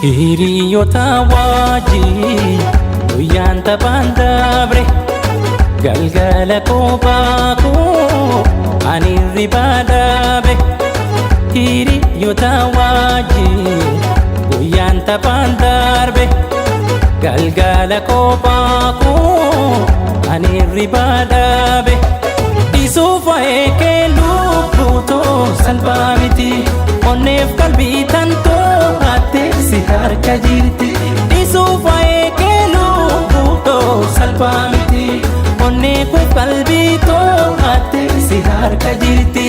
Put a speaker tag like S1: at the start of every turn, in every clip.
S1: Hiriyoota wajjin guyyaan taphaan dabre, galgala kophaa koo ani hirribaa dhabe. Hiriyoota wajjin guyyaan taphaan darbe, galgala kophaa koo ani hirribaa dhabe. Dhiisuuf waa'ee kee lubbuutoo salphaa miti, onneef qalbii tantoo haattee si harka jirti. Dhiisuuf waa'ee kee lubbuutoo salphaa miti, onnee koo qalbii too haattee si harka jirti.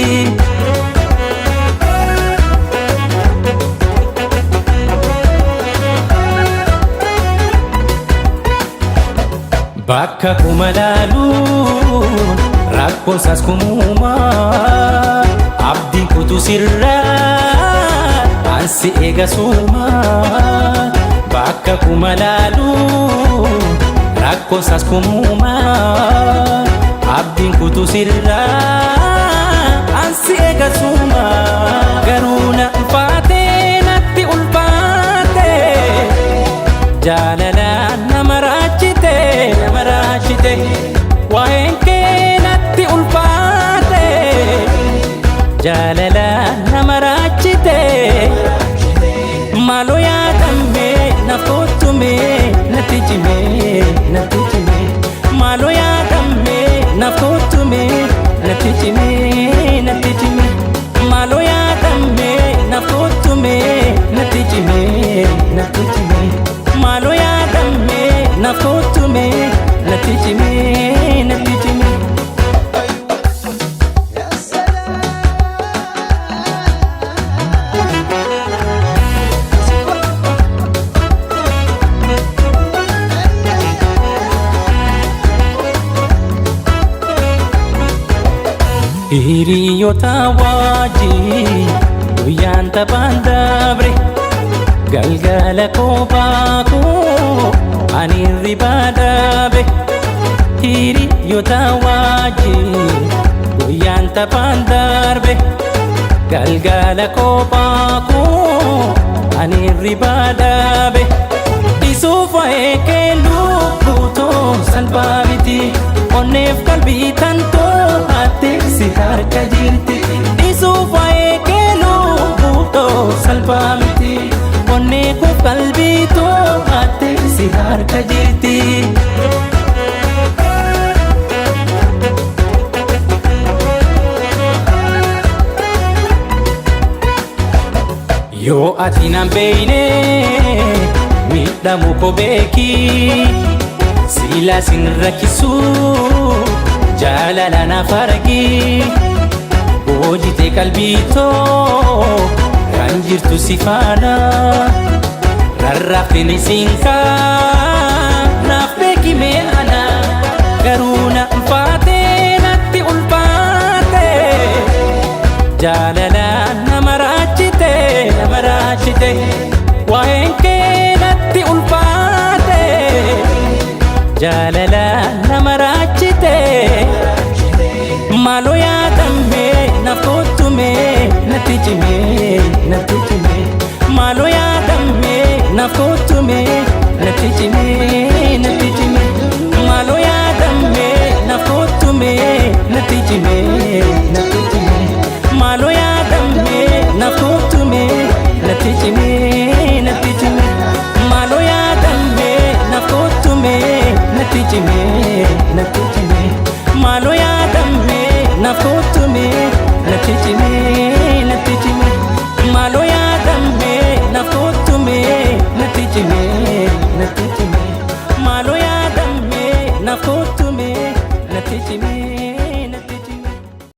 S1: Bakka kuma laaluun rakkoon saas kumuumaa, abdiin kutu sirraa ansi eega suumaa. Bakka kuma laaluun rakkoon saas kumuumaa, abdiin kutu sirraa ansi eega suumaa. Garuu na ulfaatee, natti ulfaatee, jaalala nama raachite, nama raachite, waa'een kee natti ulfaate, jaalala nama raachite. Maaloo yaadame naaf kottume, natti cime, natti cime. Maaloo yaadame naaf kottume, natti cime, natti cime. Maaloo yaadame naaf kottume, natti cime, natti cime. Maaloo yaadame naaf kottume, natti cime, natti cime.
S2: يا سلام.
S1: Hiriyoota wajjin guyyaan taphaan dabre, galgala kophaa koo ani hirribaa dhabe. Hiriyoota wajjin guyyaan taphaan darbe, galgala kophaa koo ani hirribaa dhabe. Dhiisuuf waa'ee kee lubbuutoo salphaa miti, onneef qalbii tantoo haattee si harka jirti. Dhiisuuf waa'ee kee lubbuutoo salphaa miti, onnee koo qalbii too haattee si harka jirti. Yoo ati nan beeyne miidhamu koo beeki, sila sin rakkisu jaalala naaf argi. Boojite qalbii too kan jirtu si faana, rarraafteen isinkaa naaf beeki mee ana. Garuu na ulfaatee, natti ulfaate, jaalala nama raachite, nama raachite, waa'een kee natti ulfaate, jaalala nama raachite. Maaloo yaadame naaf kottume, natti cime, natti cime. Maaloo yaadame naaf kottume, natti cime, natti cime. Maaloo yaadame naaf kottume, natti cime, natti cime. Maaloo yaadame naaf kottume, natti cime, natti cime. Maaloo yaadame naaf kottume, natti cime, natti cime. Maaloo yaadame naaf kottume, natti cime, natti cime. Maaloo yaadame naaf kottume, natti cime, natti cime. Maaloo yaadame naaf kottume, natti cime.